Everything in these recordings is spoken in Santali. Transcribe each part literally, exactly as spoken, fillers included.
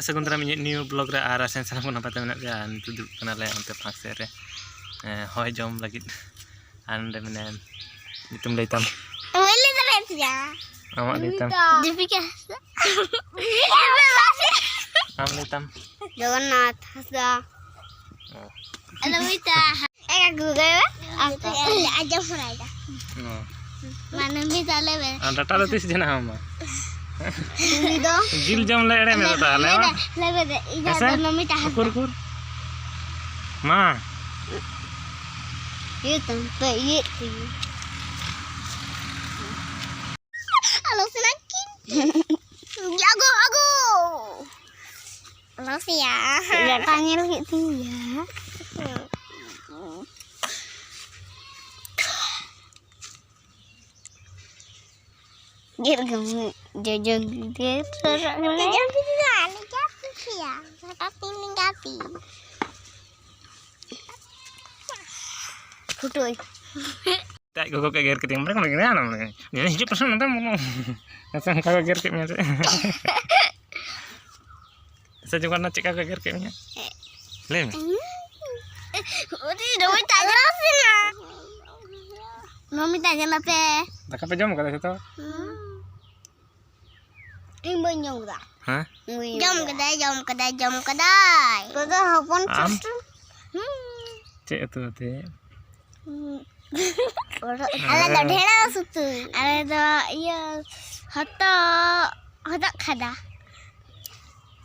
ᱥᱟᱹᱜᱩᱱ ᱫᱟᱨᱟᱢ ᱤᱧᱟᱹᱜ new vlog ᱨᱮ᱾ ᱟᱨ ᱟᱥᱮᱱ ᱥᱟᱱᱟᱢ ᱠᱚ ᱱᱟᱯᱟᱭ ᱛᱮ ᱢᱮᱱᱟᱜ ᱯᱮᱭᱟ᱾ ᱟᱨ ᱱᱤᱛᱚᱜ ᱫᱩᱲᱩᱵ ᱠᱟᱱᱟᱞᱮ ᱚᱱᱛᱮ ᱯᱷᱟᱸᱠ ᱥᱮᱫ ᱨᱮ, ᱦᱮᱸ, ᱦᱚᱭ ᱡᱚᱢ ᱞᱟᱹᱜᱤᱫ᱾ ᱟᱨ ᱱᱚᱰᱮ ᱢᱮᱱᱟᱭᱟ, ᱧᱩᱛᱩᱢ ᱞᱟᱹᱭ ᱛᱟᱢ? ᱵᱟᱹᱧ ᱞᱟᱹᱭ ᱫᱟᱲᱮᱭᱟᱜ ᱯᱮᱭᱟ᱾ ᱟᱢᱟᱜ ᱞᱟᱹᱭ ᱛᱟᱢ᱾ ᱫᱤᱯᱤᱠᱟ ᱦᱟᱸᱥᱫᱟ᱾ ᱟᱢ ᱞᱟᱹᱭ ᱛᱟᱢ᱾ ᱡᱚᱜᱚᱱᱱᱟᱛᱷ ᱦᱟᱸᱥᱫᱟ᱾ ᱚ᱾ ᱟᱫᱚ ᱢᱤᱫᱴᱟᱝ ᱮ ᱜᱩᱜᱟᱹ ᱟᱸᱡᱚᱢ ᱥᱟᱱᱟᱭᱮᱫᱟ᱾ ᱚ᱾ ᱢᱟᱱᱮ ᱢᱤᱫ ᱟᱞᱮ ᱢᱮ᱾ ᱟᱨ ᱰᱟᱴᱟ ᱫᱚ ᱛᱤᱥ ᱡᱮᱱᱟ ᱟᱢ ᱢᱟ? ᱩᱱᱤ ᱫᱚ ᱡᱤᱞ ᱡᱚᱢ ᱞᱮ ᱮᱲᱮ ᱢᱮ ᱞᱟᱹᱭ ᱢᱮ, ᱛᱟᱦᱚᱞᱮ ᱞᱟᱹᱭ ᱢᱟ᱾ ᱢᱮ, ᱞᱟᱹᱭ ᱢᱮ, ᱤᱧ ᱦᱮᱸᱥᱮ? ᱫᱚ ᱱᱚᱢᱤᱛᱟ ᱩᱠᱩᱨ, ᱦᱟᱸᱥᱫᱟ᱾ ᱩᱠᱩᱨ᱾ ᱢᱟ᱾ ᱤᱭᱟᱹ ᱛᱟᱢ, ᱯᱮ ᱤᱭᱟᱹ ᱛᱤᱧ᱾ ᱟᱞᱚ ᱥᱮᱱᱟ ᱠᱤᱱ᱾ ᱟᱜᱳ, ᱟᱜᱳ᱾ ᱟᱞᱚ ᱥᱮᱭᱟ᱾ ᱰᱟᱴᱟ ᱧᱮᱞ ᱦᱩᱭᱩᱜ ᱛᱤᱧ ᱜᱮᱭᱟ᱾ ᱜᱮᱫ ᱜᱮ ᱡᱚᱡᱚ ᱜᱮᱫ ᱨᱚᱨᱚᱜ ᱠᱟᱱᱟᱭ᱾ ᱡᱚᱡᱚ ᱜᱮᱫ ᱫᱚ ᱟᱞᱮ ᱪᱟ ᱯᱤ ᱯᱮᱭᱟ᱾ ᱦᱚᱴᱟᱛ ᱛᱤᱧ ᱞᱮᱸᱜᱟ ᱛᱤ᱾ ᱯᱷᱩᱴᱟᱹᱭ᱾ ᱟᱡ ᱜᱚᱜᱚ ᱠᱚ ᱮᱜᱮᱨ ᱠᱮᱫᱮᱭᱟ, ᱢᱟᱱᱮ, ᱢᱟᱱᱮ, ᱢᱟᱱᱮ, ᱢᱟᱱᱮ, ᱦᱤᱡᱩᱜ ᱯᱮᱥᱮ ᱱᱚᱸᱰᱮ, ᱢᱟᱱᱮ᱾ ᱟᱪᱪᱷᱟ, ᱚᱱᱠᱟ ᱠᱚ ᱮᱜᱮᱨ ᱠᱮᱫ ᱢᱮᱭᱟ ᱪᱮᱫ? ᱟᱪᱪᱷᱟ, ᱡᱚᱠᱷᱚᱱ ᱪᱮᱫ ᱞᱮᱠᱟ ᱠᱚ ᱮᱜᱮᱨ ᱠᱮᱫ ᱢᱮᱭᱟ? ᱞᱟᱹᱭ ᱢᱮ᱾ ᱩᱱᱤ ᱱᱚᱢᱤᱛᱟ ᱧᱮᱞᱚᱜ ᱥᱟᱱᱟ᱾ ᱱᱚᱢᱤᱛᱟ ᱧᱮᱞᱚᱜ ᱯᱮ᱾ ᱫᱟᱠᱟ ᱯᱮ ᱡᱚᱢ ᱠᱟᱫᱟ ᱡᱷᱚᱛᱚ? ᱦᱩᱸ᱾ ᱤᱧ ᱵᱟᱹᱧ ᱡᱚᱢ ᱠᱟᱫᱟ᱾ ᱦᱮᱸ? ᱤᱧ ᱵᱟᱹᱧ ᱡᱚᱢ ᱡᱚᱢ ᱠᱟᱫᱟ᱾ ᱠᱟᱫᱟᱭ, ᱡᱚᱢ ᱠᱟᱫᱟᱭ, ᱡᱚᱢ ᱠᱟᱫᱟᱭ᱾ ᱛᱚ ᱫᱚ ᱦᱚᱯᱚᱱ ᱟᱢ? ᱪᱷᱳᱴᱩ᱾ ᱦᱩᱸ᱾ ᱪᱮᱫ ᱩᱛᱩ ᱟᱛᱮ? ᱦᱩᱸ᱾ ᱟᱞᱮ ᱫᱚ ᱦᱮᱸ᱾ ᱰᱷᱮᱸᱲᱚᱥ ᱩᱛᱩ᱾ ᱟᱞᱮ ᱫᱚ ᱤᱭᱟᱹ ᱦᱚᱛᱚᱫ, ᱦᱚᱛᱚᱫ ᱠᱷᱟᱫᱟ᱾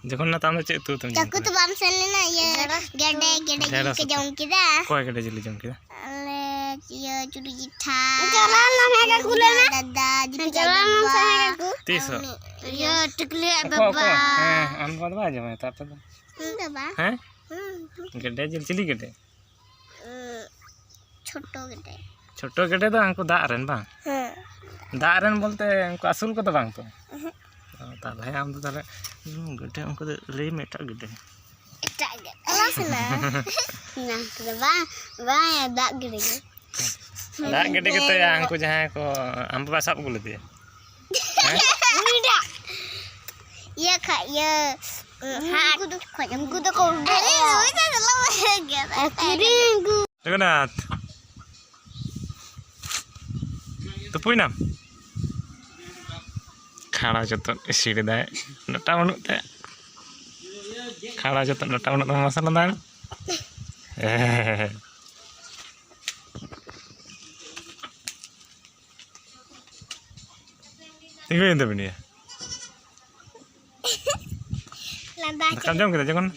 ᱡᱚᱜᱚᱱᱱᱟᱛᱷ, ᱟᱢ ᱫᱚ ᱪᱮᱫ ᱩᱛᱩ ᱩᱛᱩᱢ ᱡᱚᱢ ᱪᱟᱠᱩ ᱠᱮᱫᱟ? ᱛᱚ ᱵᱟᱢ ᱥᱮᱱ ᱞᱮᱱᱟ? ᱤᱭᱟᱹ, ᱰᱷᱮᱸᱲᱚᱥ ᱜᱮᱰᱮ, ᱩᱛᱩ᱾ ᱜᱮᱰᱮ ᱡᱤᱞ ᱰᱷᱮᱸᱲᱚᱥ ᱠᱚ ᱩᱛᱩ᱾ ᱡᱚᱢ ᱠᱮᱫᱟ᱾ ᱚᱠᱚᱭ ᱜᱮᱰᱮ ᱡᱤᱞ ᱮ ᱡᱚᱢ ᱠᱮᱫᱟ? ᱟᱞᱮ, ᱤᱭᱟᱹ, ᱪᱩᱰᱩ ᱡᱮᱴᱷᱟ᱾ ᱪᱟᱞᱟᱣ ᱞᱮᱱᱟ ᱦᱮᱸ ᱠᱟᱠᱩ ᱞᱮᱱᱟ᱾ ᱫᱟᱫᱟ, ᱫᱤᱯᱤᱠᱟ ᱪᱟᱞᱟᱣ ᱞᱮᱱᱟ ᱵᱟᱵᱟ᱾ ᱥᱮ ᱦᱮᱸ ᱠᱟᱠᱩ᱾ ᱛᱤᱥᱚᱜ? ᱤᱭᱟᱹ, ᱴᱤᱠᱞᱤ ᱟᱡ ᱚᱠᱚᱭ, ᱵᱟᱵᱟ᱾ ᱚᱠᱚᱭ? ᱦᱮᱸ, ᱟᱢ ᱵᱟᱵᱟ ᱫᱚ ᱵᱟᱭ ᱡᱚᱢᱟ ᱛᱚ ᱟᱯᱮ ᱫᱚ? ᱤᱧ ᱵᱟᱵᱟ᱾ ᱦᱮᱸ? ᱦᱩᱸ᱾ ᱜᱮᱰᱮ ᱡᱤᱞ, ᱪᱤᱞᱤ ᱜᱮᱰᱮ? ᱩᱸ, ᱪᱷᱳᱴᱳ ᱜᱮᱰᱮ᱾ ᱪᱷᱳᱴᱳ ᱜᱮᱰᱮ ᱫᱚ ᱦᱟᱱᱠᱩ ᱫᱟᱜ ᱨᱮᱱ ᱵᱟᱝ? ᱦᱮᱸ᱾ ᱫᱟᱜ ᱨᱮᱱ ᱵᱚᱞᱛᱮ ᱩᱱᱠᱩ ᱟᱹᱥᱩᱞ ᱠᱚᱫᱚ ᱵᱟᱝ ᱛᱚ? ᱩᱸᱦᱩᱸ᱾ ᱚ, ᱛᱟᱦᱞᱮ ᱟᱢ ᱫᱚ ᱛᱟᱦᱞᱮ, ᱩᱸ, ᱜᱮᱰᱮ ᱩᱱᱠᱩ ᱫᱚ ᱞᱟᱹᱭ ᱢᱮ ᱮᱴᱟᱜ ᱜᱮᱰᱮ᱾ ᱮᱴᱟᱜ ᱜᱮᱰᱮ᱾ ᱟᱞᱚ ᱥᱮᱱᱟ᱾ ᱚᱱᱟ ᱠᱚᱫᱚ ᱵᱟᱝ, ᱵᱟᱝ, ᱫᱟᱜ ᱜᱮᱰᱮ ᱜᱮ᱾ ᱫᱟᱜ ᱜᱮᱰᱮ ᱜᱮᱛᱚ ᱭᱟ, ᱦᱟᱱᱠᱩ ᱡᱟᱦᱟᱸᱭ ᱠᱚ ᱟᱢ ᱵᱟᱵᱟ ᱥᱟᱵ ᱟᱹᱜᱩ ᱞᱮᱫᱮᱭᱟ᱾ ᱦᱮᱸ? ᱩᱱᱤᱴᱟᱜ᱾ ᱤᱭᱟᱹ ᱠᱷᱟᱡ ᱤᱭᱟᱹ, ᱦᱟᱴ ᱩᱱᱠᱩ ᱫᱚᱠᱚ ᱩᱰᱩᱠᱚᱜᱼᱟ᱾ ᱠᱤᱨᱤᱧ ᱠᱚ᱾ ᱡᱚᱜᱚᱱᱱᱟᱛᱷ, ᱛᱩᱯᱩᱭᱱᱟᱢ? ᱠᱷᱟᱲᱟ ᱡᱚᱛᱚ ᱤᱥᱤᱲ ᱮᱫᱟᱭ, ᱰᱟᱴᱟ ᱵᱟᱹᱱᱩᱜ ᱛᱮ᱾ ᱠᱷᱟᱲᱟ ᱡᱚᱛᱚ ᱰᱟᱴᱟ ᱵᱟᱹᱱᱩᱜ ᱛᱟᱢᱟ, ᱢᱟᱥᱮ ᱞᱟᱸᱫᱟᱭ ᱢᱮ᱾ ᱛᱤᱸᱜᱩᱭᱮᱱ ᱛᱟᱵᱤᱱ ᱜᱮᱭᱟ᱾ ᱞᱟᱸᱫᱟ ᱫᱟᱠᱟᱢ ᱡᱚᱢ ᱠᱮᱫᱟ ᱡᱚᱠᱷᱚᱱ?